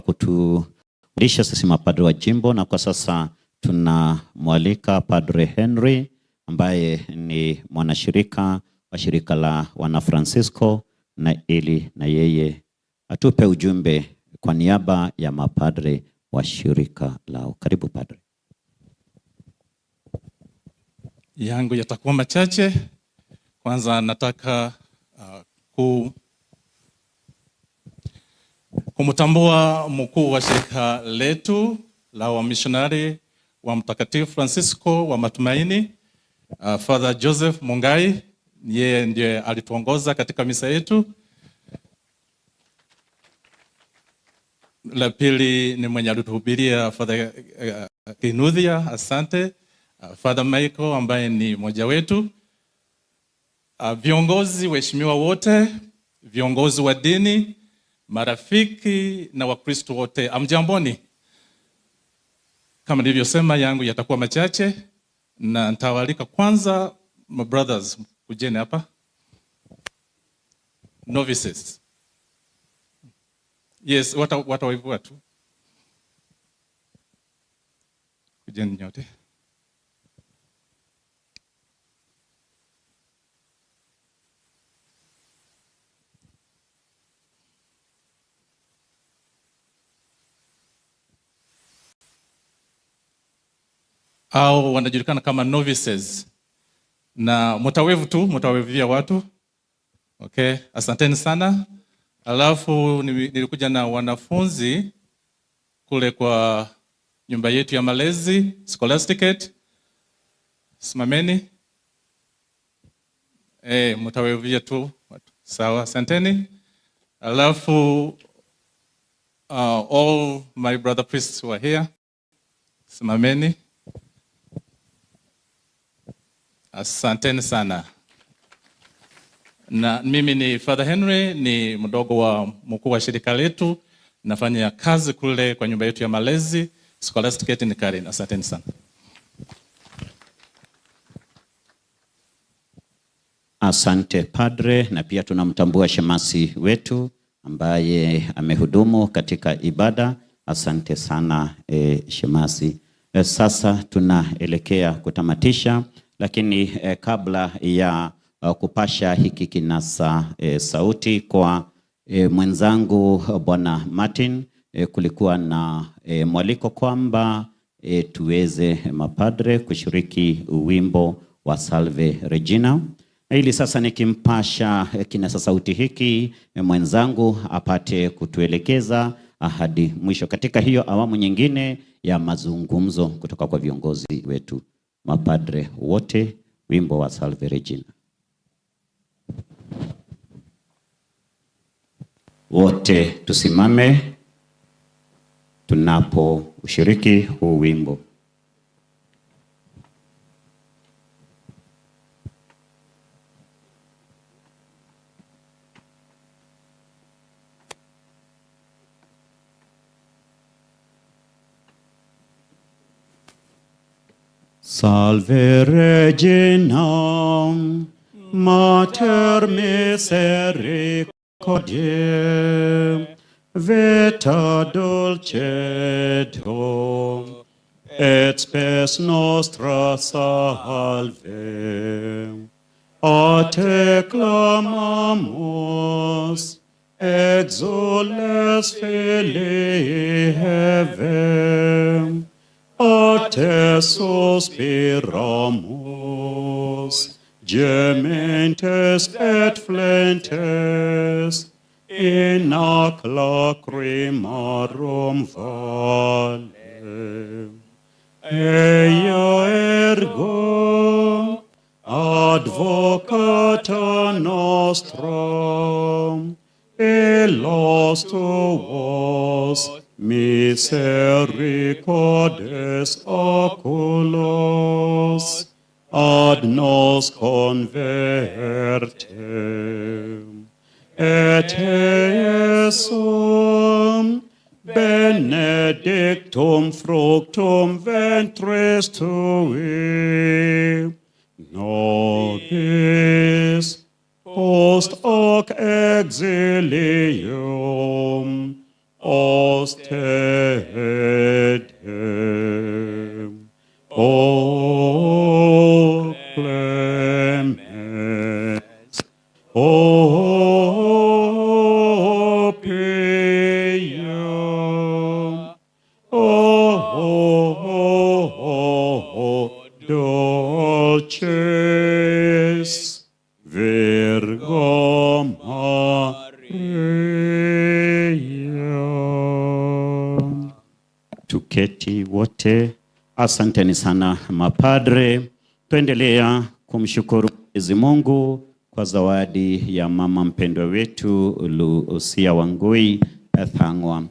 Kutufundisha sisi mapadre wa jimbo, na kwa sasa tunamwalika Padre Henry ambaye ni mwanashirika wa shirika la wana Francisco, na ili na yeye atupe ujumbe kwa niaba ya mapadre wa shirika lao. Karibu padre. Yangu yatakuwa machache. Kwanza nataka kumtambua mkuu wa shirika letu la wamishonari wa Mtakatifu Francisco wa Matumaini, Father Joseph Mungai. Yeye ndiye alituongoza katika misa yetu. La pili ni mwenye alituhubiria Father Kinuthia, asante. Father Michael ambaye ni mmoja wetu. Viongozi waheshimiwa wote, viongozi wa dini, marafiki na Wakristo wote, amjamboni. Kama nilivyosema, yangu yatakuwa machache na nitawaalika kwanza my brothers, kujeni hapa. Novices. Yes, watawaivua tu. Kujeni nyote. Au wanajulikana kama novices, na mtawevu tu, mtawevia watu. Okay, asanteni sana. Alafu nilikuja na wanafunzi kule kwa nyumba yetu ya malezi Scholasticate. Simameni. Mtawevia tu watu. Sawa, asanteni. Alafu all my brother priests who are here. Simameni. Asanteni sana. Na mimi ni Father Henry, ni mdogo wa mkuu wa shirika letu. Nafanya kazi kule kwa nyumba yetu ya malezi Scholasticate ni Karen. Asanteni sana. Asante padre, na pia tunamtambua shemasi wetu ambaye amehudumu katika ibada. Asante sana shemasi. Sasa tunaelekea kutamatisha, lakini kabla ya kupasha hiki kinasa sauti kwa mwenzangu Bwana Martin, kulikuwa na mwaliko kwamba tuweze mapadre kushiriki wimbo wa Salve Regina. Na ili sasa nikimpasha kinasa sauti hiki mwenzangu apate kutuelekeza hadi mwisho katika hiyo awamu nyingine ya mazungumzo kutoka kwa viongozi wetu mapadre wote, wimbo wa Salve Regina. Wote tusimame tunapo ushiriki huu wimbo. Salve Regina, Mater misericordiae, vita dulcedo, et spes nostra salve. A te clamamus, exules filii Heaven, a te suspiramus, gementes et flentes, in ac lacrimarum vale. Ea ergo advocata nostra, illos tuos misericordes oculos ad nos converte. Et Iesum benedictum fructum ventris tui, nobis post hoc exilium Os te O clemens, O pia, O dulcis Virgo Maria. Tuketi wote. Asanteni sana mapadre. Tuendelea kumshukuru Mwenyezi Mungu kwa zawadi ya mama mpendwa wetu Lucia Wangui Thang'wa,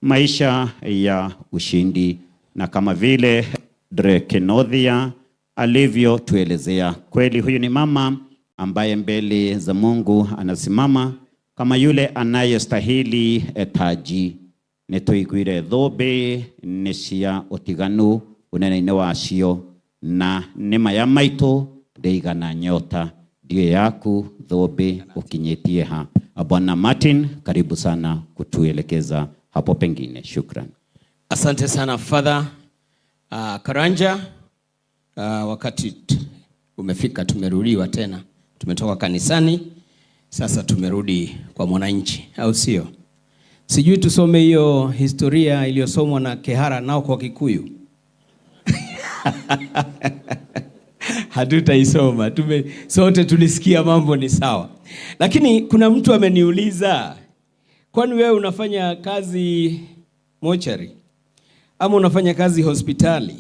maisha ya ushindi, na kama vile Dre Kenothia alivyotuelezea, kweli huyu ni mama ambaye mbele za Mungu anasimama kama yule anayestahili taji. Nĩtũiguire thũmbĩ nĩ cia ũtiganu ũnene-inĩ wacio, na nĩma ya maitũ ndĩigana nyota, ndiyo yaku thũmbĩ ũkinyĩtie ha. Bwana Martin, karibu sana kutuelekeza hapo pengine. Shukran. Asante sana Father Karanja. Wakati umefika, tumerudiwa tena, tumetoka kanisani, sasa tumerudi kwa mwananchi, au sio? Sijui tusome hiyo historia iliyosomwa na Kehara nao kwa Kikuyu. Hatutaisoma, sote tulisikia mambo ni sawa. Lakini kuna mtu ameniuliza, kwani wewe unafanya kazi mochari ama unafanya kazi hospitali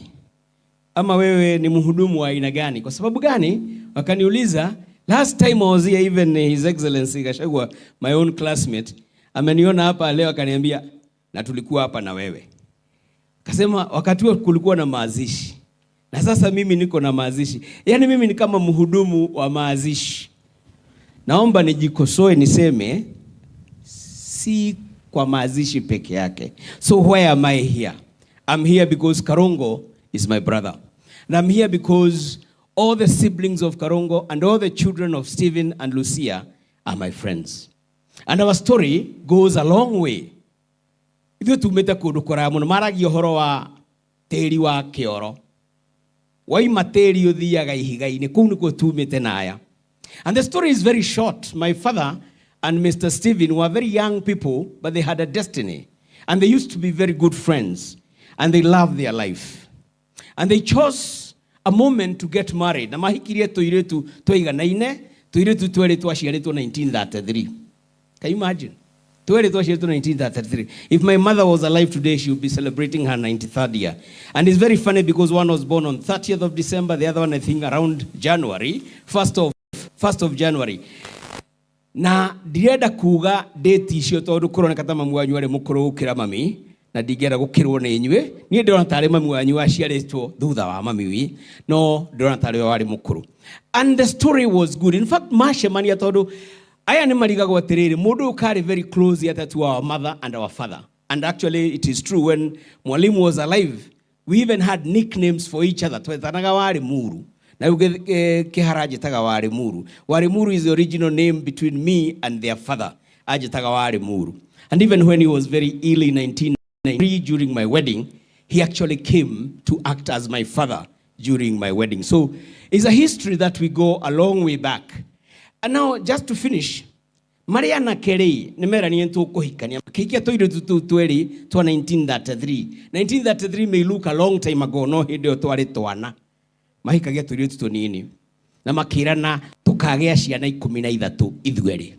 ama wewe ni mhudumu wa aina gani? Kwa sababu gani? Wakaniuliza, last time I was here, even His Excellency Gachagua, my own classmate, ameniona hapa leo akaniambia, na tulikuwa hapa na wewe. Akasema wakati huo kulikuwa na mazishi. Na sasa mimi niko na mazishi. Yaani mimi ni kama mhudumu wa mazishi. Naomba nijikosoe niseme si kwa mazishi peke yake. So why am I here? I'm here because Karongo is my brother. And I'm here because all the siblings of Karongo and all the children of Stephen and Lucia are my friends. And our story goes a long way. Ithuĩ tumĩte kũndũ kũraya mũno, maragia ũhoro wa tĩri wa kĩoro. Waima tĩri ũthiaga ihiga-inĩ, kũu nĩkuo tumĩte na aya. And the story is very short. My father and Mr. Stephen were very young people, but they had a destiny. And they used to be very good friends. And they loved their life. And they chose a moment to get married. Na mahikirie tũirĩtu twaiganaine, tũirĩtu twerĩ twaciarĩtwo 1933. Can you imagine? Twerĩ twaciarĩtwo 1933. If my mother was alive today, she would be celebrating her 93rd year. And it's very funny because one was born on 30th of December, the other one I think around January, 1st of January. Na ndirenda kuga date icio tondu kuroneka ta mamu wanyu arĩ mũkũrũ gũkĩra mami, na ndingĩenda gũkĩrwo nĩ inyuĩ. Niĩ ndĩrona tarĩ mami wanyu waciarĩtwo thutha wa mami wi, no ndĩrona tarĩ we warĩ mũkũrũ. And the story was good. In fact, macemania tondu aya nĩ marigagwo atĩrĩrĩ, mũndũ ũyũ karĩ very close yet to our mother and our father. And actually it is true, when Mwalimu was alive, we even had nicknames for each other. Twetanaga warĩ muru. Na rĩu Kĩhara anjĩtaga warĩ muru. Warĩ muru is the original name between me and their father. Anjĩtaga warĩ muru. And even when he was very ill in 1993 during my wedding, he actually came to act as my father during my wedding. So it's a history that we go a long way back. And now, just to finish, marĩ anake rĩ, nĩ meranire tũkũhikania, makĩhikia tũirĩtu tũu twerĩ twa 1933. 1933 may look a long time ago, no hĩndĩ ĩyo twarĩ twana. Mahikagia tũirĩtu tũnini na makĩrana tũkagĩa ciana 13 ithuerĩ,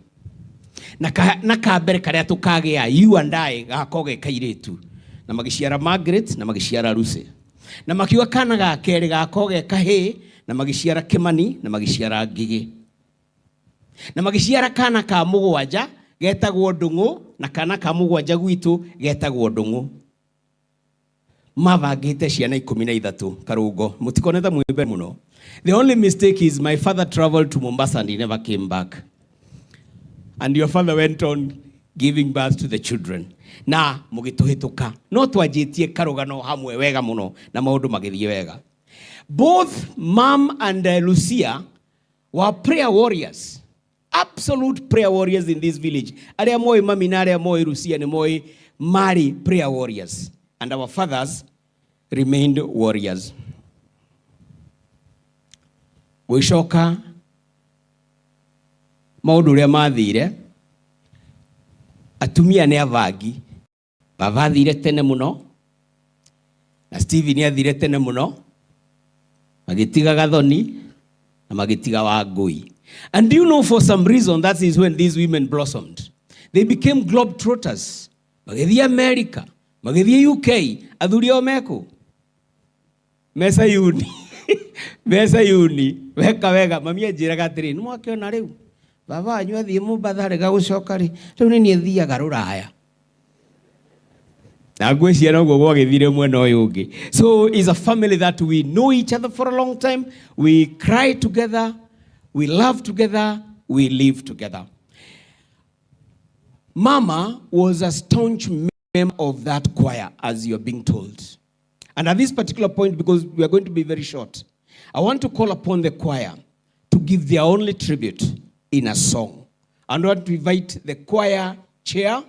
na ka mbere karĩa tũkagĩa you and I gakorwo ge kairĩtu, na magĩciara Margaret na magĩciara Lucy, na makiuga kana ga kerĩ gakorwo ge kahĩĩ, na magĩciara Kĩmani na magĩciara Ngigĩ, na magĩciara kana ka mũgwanja getagwo Ndũng'ũ, na kana ka mũgwanja gwitũ getagwo Ndũng'ũ. Mabangĩte ciana 13. Karũngo, mũtikone ta mwĩ mbere mũno. The only mistake is my father traveled to Mombasa and he never came back. And your father went on giving birth to the children. Na mũgĩtũhĩtũka. No twanjĩtie karũgano hamwe wega mũno na maũndũ magĩthiĩ wega. Both mom and Lucia were prayer warriors. Absolute prayer warriors in this village. Arĩa moĩ mami na arĩa moĩ Lucia nĩ moĩ Marĩ prayer warriors, and our fathers remained warriors. Gwicoka maundu uria mathire, atumia nĩ avangi. Baba athire tene muno na Stephen athire tene muno, magitiga Gathoni na magitiga Wangui. And do you know, for some reason, that is when these women blossomed. They became globetrotters. Magithie America, magithie UK, athuri ao meku me Sayuni, me Sayuni. Weka wega, mami anjĩraga atĩrĩ, nĩ mwakĩona rĩu baba wanyu athiĩ Mombatha rega gũcoka rĩ, rĩu nĩ niĩ thiaga rũraya. Na ngwĩciria noguo gwagĩthire mwena ũyũ ũngĩ. So is a family that we know each other for a long time. We cry together, we love together, we live together. Mama was a staunch member of that choir, as you're being told. And at this particular point, because we are going to be very short, I want to call upon the choir to give their only tribute in a song. I want to invite the choir chair,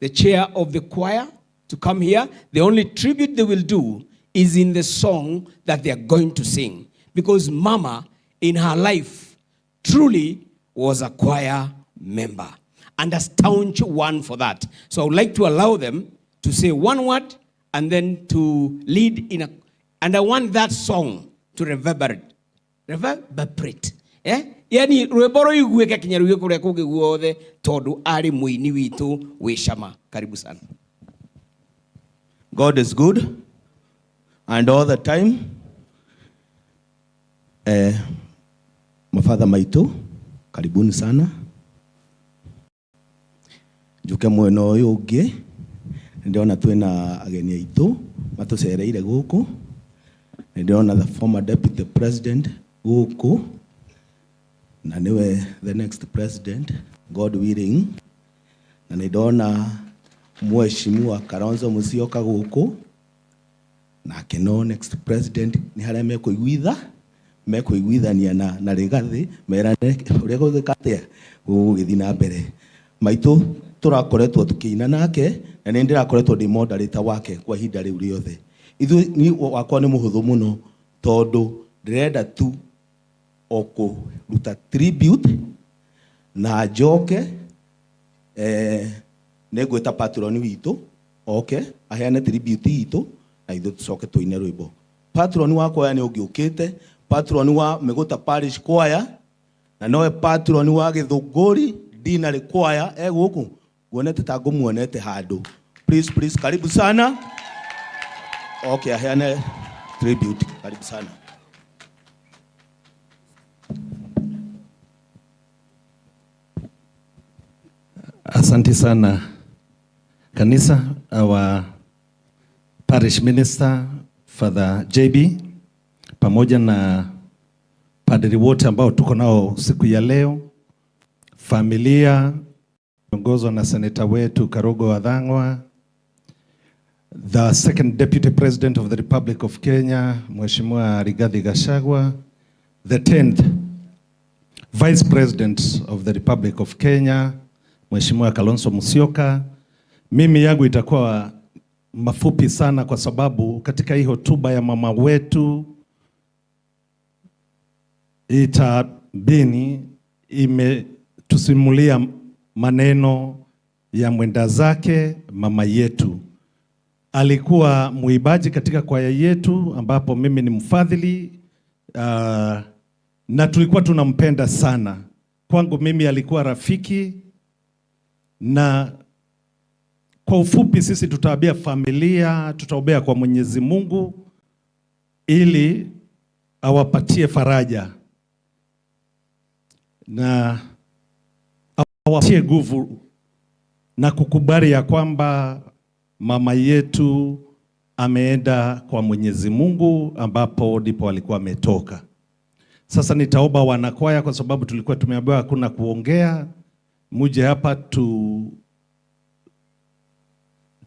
the chair of the choir, to come here. The only tribute they will do is in the song that they are going to sing. Because Mama, in her life, truly was a choir member, and a staunch one for that. So I would like to allow them to say one word and then to lead in a, and I want that song to reverberate. Reverberate. Eh? Yani rwĩmbo rũiguĩke kinya ruige kũrĩa kũngĩ guothe tondũ arĩ mũini witũ wĩ cama. Karibu sana. God is good and all the time. Mafather maitũ, karibuni sana. Njuke mwena ũyũ ũngĩ, ndĩrona twĩna ageni aitũ matũcereire gũkũ. Nĩndĩrona the former deputy president gũkũ, na nĩwe the next president, God willing. Na nĩndona Mheshimiwa Kalonzo Musyoka gũkũ, nake no next president. Nĩ harĩa mekũiguitha mekũiguithania na Rigathĩ merane ũrĩa gũgĩka atĩa gũgĩthiĩ na mbere. Maitũ tũrakoretwo tũkĩina nake, na nĩ ndĩrakoretwo ndĩ moderator wake kwa ihinda rĩu rĩothe. Ithuĩ ni wakwa nĩ mũhũthũ mũno, tondũ ndĩrenda tu o kũruta tribute na njoke nĩ ngwĩta patron witũ oke aheane tribute itũ na ithuĩ tũcoke tũine rwĩmbo. Patron wa choir nĩ ũngĩ ũkĩte, patron wa Mĩgũta Parish Choir, na nowe patron wa Gĩthũngũri Deanery Choir e gũkũ, nguonete ta ngũmuonete handũ. Please, please, karibu sana, okay, aheane tribute. Karibu sana. Asante sana kanisa, our parish minister Father JB pamoja na padri wote ambao tuko nao siku ya leo, familia ongozwa na seneta wetu Karogo Wathang'wa, the second deputy president of the Republic of Kenya Mheshimiwa Rigathi Gachagua, the 10th vice president of the Republic of Kenya Mheshimiwa Kalonzo Musyoka. Mimi yangu itakuwa mafupi sana kwa sababu katika hii hotuba ya mama wetu Itabini imetusimulia maneno ya mwenda zake mama yetu. Alikuwa muibaji katika kwaya yetu ambapo mimi ni mfadhili, na tulikuwa tunampenda sana. Kwangu mimi alikuwa rafiki, na kwa ufupi sisi tutaambia familia, tutaombea kwa Mwenyezi Mungu ili awapatie faraja na awapatie nguvu na kukubali ya kwamba mama yetu ameenda kwa Mwenyezi Mungu ambapo ndipo alikuwa ametoka. Sasa nitaomba wanakwaya, kwa sababu tulikuwa tumeambiwa hakuna kuongea, muje hapa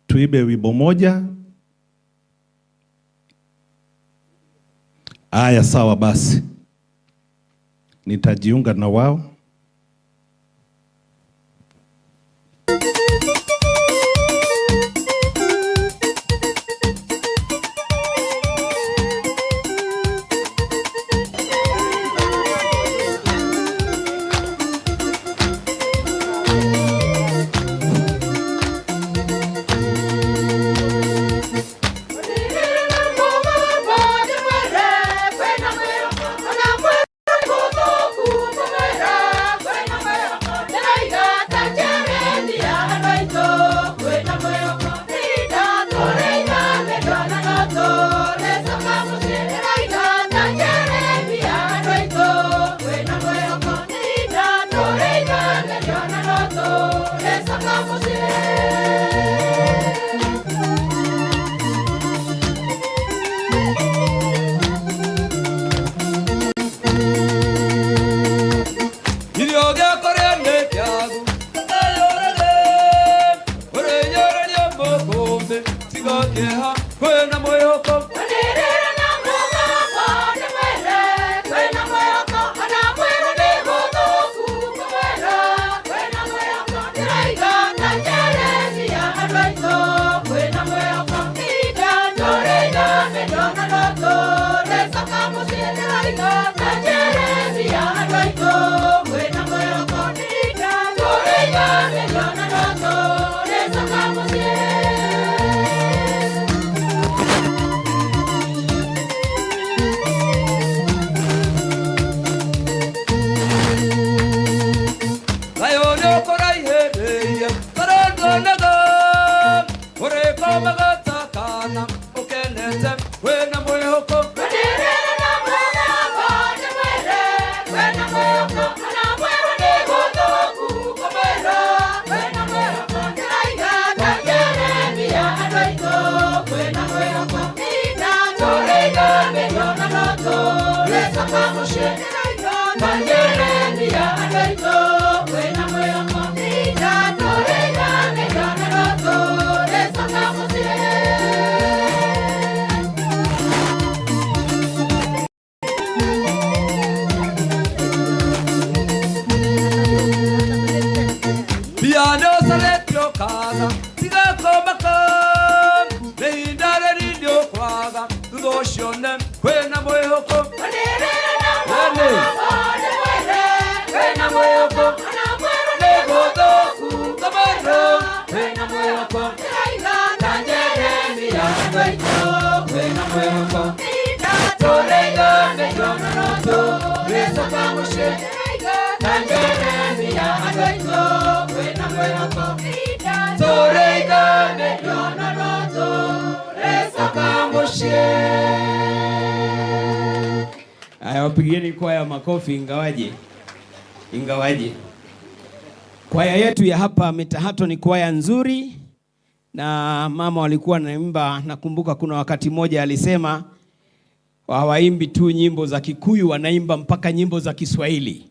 tuibe wimbo moja. Aya, sawa basi, nitajiunga na wao. Kĩeha kwĩna mwĩhoko. Wanĩrĩra na mũgambo ndĩmwĩre kwĩna mwĩhoko, ona mwĩrũ nĩ gũthũku kũmwĩra kwĩna mwĩhoko. Ndĩraiga ta Jeremia andũ aitũ kwĩna mwĩhoko. Ihinda tũrĩiga mĩndũ na ndoto rĩcoka mũciĩ. Ndĩraiga ta Jeremia andũ aitũ kwĩna mwĩhoko. Ihinda tũrĩiga mĩndũ na ndoto rĩcoka mũciĩ. Thayũ nĩ ũkũraihĩrĩirie tarandwonaga ũrĩkomaga ta kana ũkenete kwĩna mwĩhoko. Wanĩrĩra na mũgambo ndĩmwĩre kwĩna mwĩhoko, ona mwĩrũ nĩ gũthũku kũmwĩra kwĩna mwĩhoko. Ndĩraiga ta Jeremia andũ aitũ kwĩna mwĩhoko. Ihinda tũrĩiga mĩrio na ndoto rĩcoka mũciĩ. Ndĩraiga ta Jeremia andũ aitũ kwĩna mwĩhoko. Ihinda tũrĩiga mĩrio na ndoto rĩcoka mũciĩ. Mbia nĩ ũcarĩtio kaga tigakomaka nĩ ihinda rĩri nĩ ũkwaga thutha ũcio ne kwĩna mwĩhoko. Wanĩrĩra na Ĩni. mũgambo ndĩmwĩre Kwĩna mwĩhoko. Ona mwĩrũ nĩ gũthũku kũmwĩrwo kwĩna mwĩhoko. Ndĩraiga ta Jeremia andũ aitũ kwĩna mwĩhoko. Ihinda Tũrĩiga mĩrio na ndoto rĩcoka mũciĩ. Ndĩraiga Ta Jeremia andũ aitũ kwĩna mwĩhoko. Ihinda Tũrĩiga mĩrio na ndoto rĩcoka mũciĩ. Aya, wapigieni kwaya makofi, ingawaje kwaya yetu ya hapa Mitahato ni kwaya nzuri, na mama walikuwa wanaimba. Nakumbuka kuna wakati mmoja alisema hawaimbi tu nyimbo za Kikuyu, wanaimba mpaka nyimbo za Kiswahili,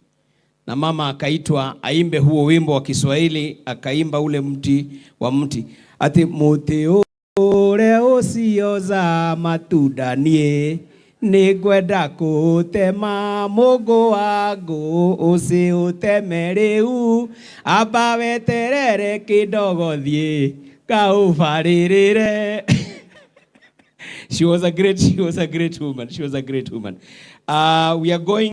na mama akaitwa aimbe huo wimbo wa Kiswahili, akaimba ule mti wa mti ati muti ũrĩa ũcioza matunda niĩ nĩngwenda kũũtema mũgũ wa ngũ ũciũteme rĩu amba weterere kidogo thiĩ kaũbarĩrĩre. She was a great woman. She was a great woman. We are going